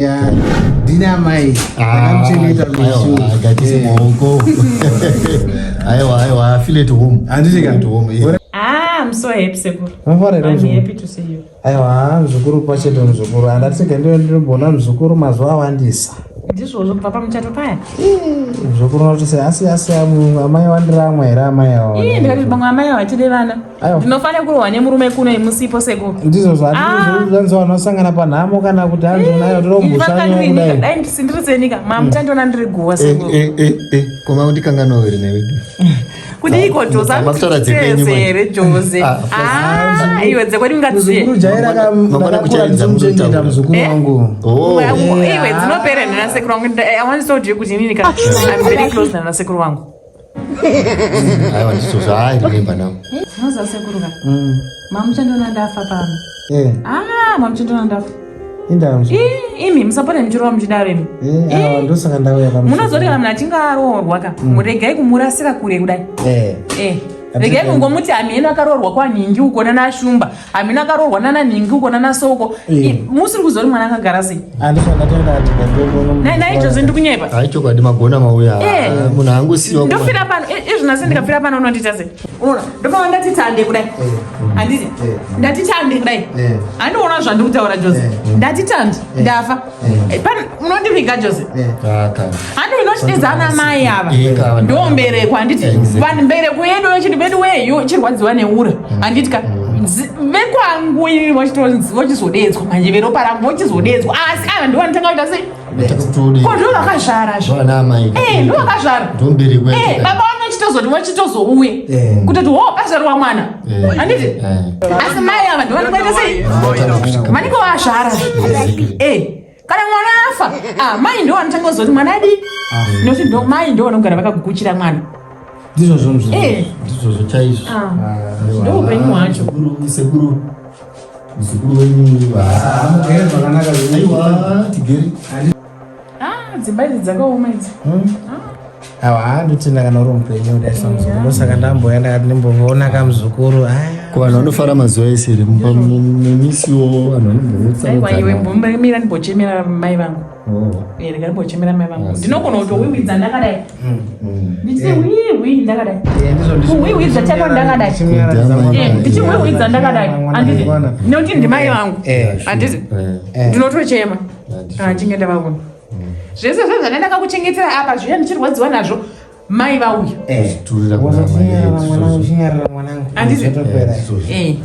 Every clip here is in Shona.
Ya, ndini amai ndakamuchengeta gatisi maoko. Aiwa, aiwa, feel at home. Handiti ka? Feel at home, yeah. Ah, I'm so happy, Sekuru. Mafara here I'm muzukuru? happy to see you. Aiwa, muzukuru pachete muzukuru. Handatsika ndinombona muzukuru mazuva awandisa. Ndizvozvo kubva pamuchato paya. Muzukuru unoti sei asi asi amai wandiramwa here amai ava? Ii, ndikati pamwe amai havatide vana. Aiwa. Ndinofanira kurohwa nemurume kuno musipo sekuru. Ndizvo Ah. zvanzi vanosangana panhamo kana kuti hanzi unayo totomboshanywa kudai. Dai ndiri senika, mamuchandiona ndiri guwa Eh, sekuru. eh, eh, eh. Koma undikanganwa here newe? Kudiko Jose, Makutaura dzekwenyu anotitese manje. here Jose. Ah, Ah, iwe dzekwedu ungadziziye. Muzukuru jaira Mangwana ndakakura kucharidza ndichimuchengeta munotaura. muzukuru Eh? wangu. Oh. Iwe dzinopera nana sekuru wangu. I want to tell you kuti inini ka I'm very close nana sekuru wangu. Aiwa, ndizvozvo. I remember now. Unoziva sekuru ka? Mamuchandiona ndafa pano. Eh, Ah, mamuchandiona ndafa. indaa muzukuru. Ii, imi musapota muchirova muchidaro imi. Eh, awa ndosaka ndauya pamushando. Munozoti kana munhu achinge aroorwa ka, muregai kumurasira kure kudai. Eh. Eh. Regai kungomuti hameno akaroorwa kwanhingi uko nana Shumba, hameno akaroorwa nana nhingi uko nana Soko. Eh. Musiri kuziva kuti mwana akagara sei. Handiswa ndatoenda kuti ndondoona. Naizvozvo ndiri kunyepa. Hai, chokwadi magona mauya. Eh. Munhu angosiwa. Ndofira pano, izvi nhasi ndikafira pano unondiita sei? Unoona, ndopava ndati tande kudai. Handiti? Ndati tande kudai. Eh. Handiona zvandiri kutaura Jose. Eh. Ndati tande, ndafa. Eh, pano unondiviga Jose. Eh. Ah, kana. Handi unochidedza ana mai ava. Eh, ka- Ndo mbereko handiti? Exactly. Vanhu mbereko yedu yochiti vedu weyo ichirwadziwa neura. Handiti ka? Vekwangu ini vochizodedzwa manje veropa rangu vochizodedzwa asi ava ndivo vanotanga kuita sei? Takutodi. Ko ndivo vakazvara zve. Vana amai. Eh, ndivo vakazvara. Ndombereko Eh, yacho. baba vanochitozoti vochitozouye Eh. kutoti ho pazvarwa mwana Eh. handiti Eh. asi mai ava ndivo vanongoita sei Vatanga vanenge vazvara Eh, kana mwana afa ah, mai ndivo vanotanga kuzoti mwana adii nokuti mai ndivo vanogara vakagukuchira mwana Ndizvozvo muzukuru. Eh, Ndizvozvo chaizvo. ah, ndo upenyu hwacho Muzukuru, sekuru. Muzukuru wenyu. Ah, mugere zvakanaka zvenyu. Aiwa, tigere. Ah, dzimba idzi dzakaoma idzi. Awa, ndotenda kana uri mupenyu udaisa muzukuru. Ndosaka ndamboya ndakati ndimboona kamuzukuru. Ah. Ko vanhu vanofara mazuva ese here? Mumisiwo vanhu Aiwa iwe vanombotsanangura. mbomira ndimbochemera mai vangu. Eh, rega ndimbochemera mai vangu. Asi. Ndinogona kutowiwidza ndakadai. Ndichiti wiwi ndakadai. Eh, ndizvo ndizvo. Kuwiwidza chako ndakadai. Ndichimunyaradza mwana. Eh, ndichiwiwidza ndakadai. Handiti? Mwana. Nekuti ndimai vangu. Eh. Handiti? Ndinotochema. Kana ndichinge ndavaona. Zvese zve zvandanga ndakakuchengetera apa zviya ndichirwadziwa nazvo mai vauya. Eh. Turira kuna amai, Wozochinyarara mwanangu, ndizvozvo. chinyarara mwanangu. Handiti? Zvotopera. Eh.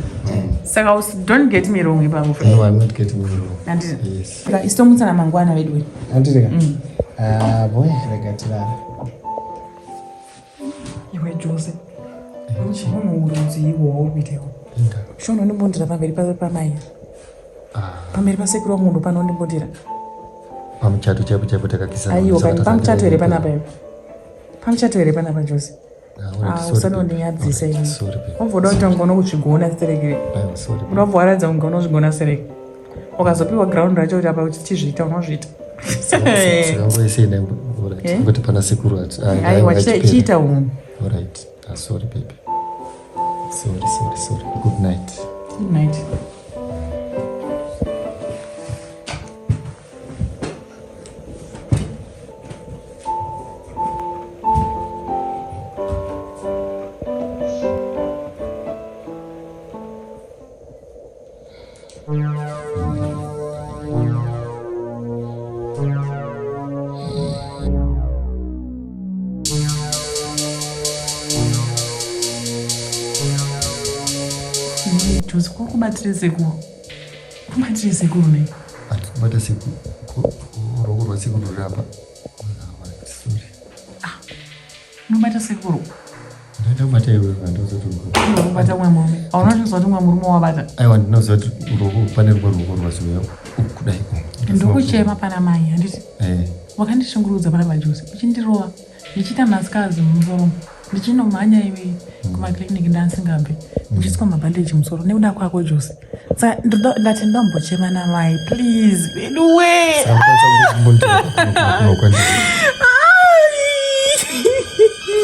Saka don't get me wrong ipapo. No, I'm not getting you wrong. Handiti? Yes. Saka isu tomutsana mangwana vedu we. Handiti ka? Ah, boy, rega tirare. Iwe Jose. Munhu urudzi iwo wauri kuita iwo. Shona undimbondira pamberi pamai. Pamberi pasekuru wangu ndo panondimbondira. Pamuchato chaipo chaipo takakisana. Aiwa Saka kani pamuchato here panapa iwe. Pamuchato here panapa Jose. Ah, alright, Ah, sorry, usanondinyadzisa babe. ini. Sorry, babe. Wamboda kuti ungaona kuzvigona stereki. Aiwa, sorry, babe. Unobva waratidza kunge unozvigona stereki. Ukazopiwa ground racho kuti apa uchizviita unozviita. Saka ngoise ine- alright. Eh? Ngoti pana sekuru ati. Ah, Aiwa ngachipere. chiita unhu. Alright. Ah, sorry, baby. Sorry, sorry, sorry. Good night. Good night. Jose, kubatire sekuru. Kubatire sekuru nei? Andikubata sekuru. Ruoko rwasekuru ruri apa. Ah, alright, sorry. Unobata sekuru. Ndaenda kubata iwe, handozoti ruoko. Unobata umwe murume. Hauna chozwa kuti umwe murume wabata. Aiwa, ndinoziva kuti ruoko pane rumwe ruoko rwazouya kudai. Ndokuchema pana mai, handiti? Eh. Wakandishungurudza pana baJose. Uchindirova. Ndichiita mascars mumusoro. Ndichinomhanya iwe kumakiriniki ndasingabve. Ndichiiswa mabhandeji musoro nekuda kwako Jose. Saka ndati ndombochema namai please. Veduwe. Saka mukwanisa kumbondira kuno kwandiri.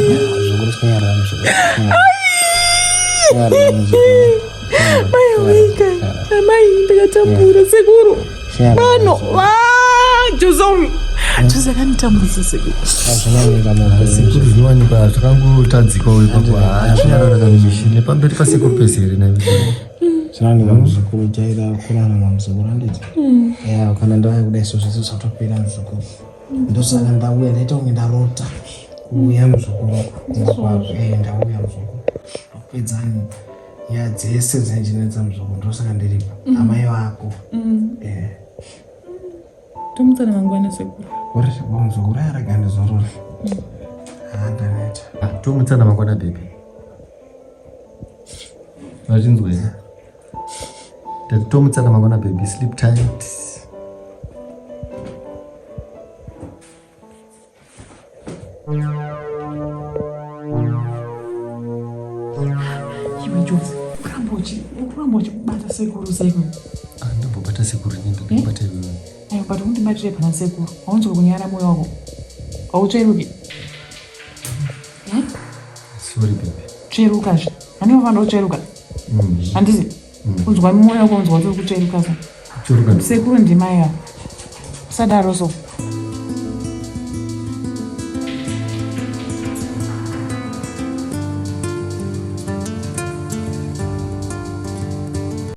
Muzukuru chinyarara muzukuru. Chinyarara muzukuru. Mai wika. Amai ndakatambura sekuru. Chinyarara Pano. muzukuru. Ah! Ndizvozvo. Jose akanditambudza sekuru. Hazvinowanika muupenyu. Sekuru zvinowanikwa zvakangotadzikawo ipapo. Hazvinyarara nemishini nepamberi pasekuru pese here nayo. Zvinowanika muzukuru, jaira kurarama muzukuru, handiti? Ya, kana ndauya kudai so zvese zvatopera muzukuru. Ndosaka ndauya, ndaita kunge ndarota kuuya muzukuru kumba kwako. Eh, ndauya muzukuru. Ndopedza nyaya dzese dzaindinetsa muzukuru, ndosaka ndiripo. Amai vako. Eh. Tomutsana mangwana sekuru. Muzukuru arega ndizorore. Ah, ndaneta. Tomutsana mangwana baby. Vachinzwa here? Ndati tomutsana mangwana baby, sleep tight. Iwe Jose, uramba uchi uramba uchibata sekuru sekuru. Ah, ndombobata sekuru ini ndobata iwewe. Aiwa, but undibatire pana sekuru. Haunzwi kunyara moyo wako. Hautsveruki. Eh? Sorry baby. Tsverukazve. Handinofanira kutsveruka. Handisi. Kunzwa moyo wako unzwa kuti uri kutsveruka so. Tsveruka. Sekuru ndimai ava. Usadaro so.